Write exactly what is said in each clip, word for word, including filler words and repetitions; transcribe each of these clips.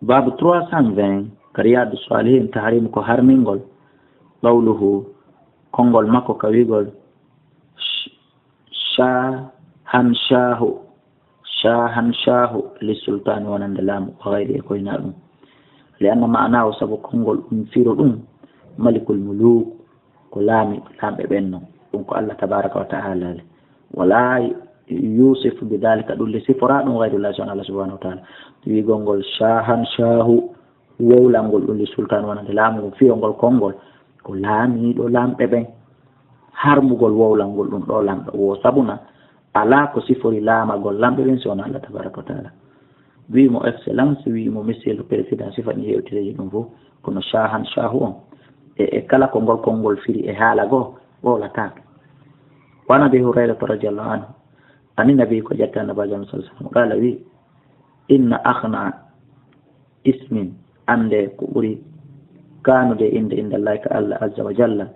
Babu trois cent vingt ka Riyadu Salihin, tahrimu ko harmingol, qawluhu, konngol makko ka wi'gol, sh-, shahan shahu, shahan shahu li sultani wonande laamu, wa ghayri e koyna ɗum. Li anna ma'anahu, sabu konngol ɗum firo ɗum, malikul muluk, ko laami, laamɓe ɓen non. Ɗum ko Allah tabaraka wa ta'ala le. Wala yusifu bi dhalika, ɗum le sifora ɗum ghayrullah, so Allah subhanahu wa ta'ala. Wi'gol ngol shahan shahu, wowlangol ɗum li sultan wonande laamu ngun, fiyongol konngol, ko laamiiɗo laamɓe ɓen. Harmugol wowlangol ɗum ɗo lamɗo wo sabuna, alaa ko sifori laamagol lamɓe ɓen si wona Allah tabaraka wa ta'ala. Wi'i mo excellence, wi'i mo monsieur le président, sifa ɗin yewtireeji ɗum fof, kono shahan shahu on. E, e kala ko ngol konngol firi e haala goo, wowlataake. Wa an Abi Hurayrata radiyallahu anhu, ani nabi ko jatti Annabi sallallahu alaihi wasallam, qala, wi'i, inna akhna ismin, annde ko ɓuri kaanude innde, inda Allahi ka Allah azza wa jalla,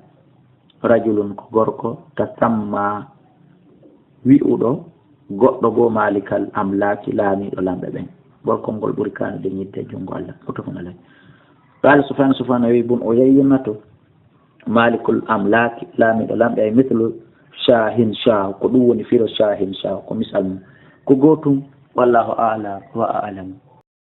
rajulun ko gorko, tasamma wi'uɗo goɗɗo goo malikal amlaki, laamiiɗo lamɓe ɓen. Gorko ngol ɓuri kaanude ñidde junngo Allah. Muttafaqun alayh. Qala Sufyan, Sufyan wi bun Uyayna to, malikul amlaki, laamiiɗo lamɓe, ay mithlu shahin shahu, ko ɗum woni firo shahin shahu, ko misal mum. Ko gootum, wallahu a'la wa a'lam.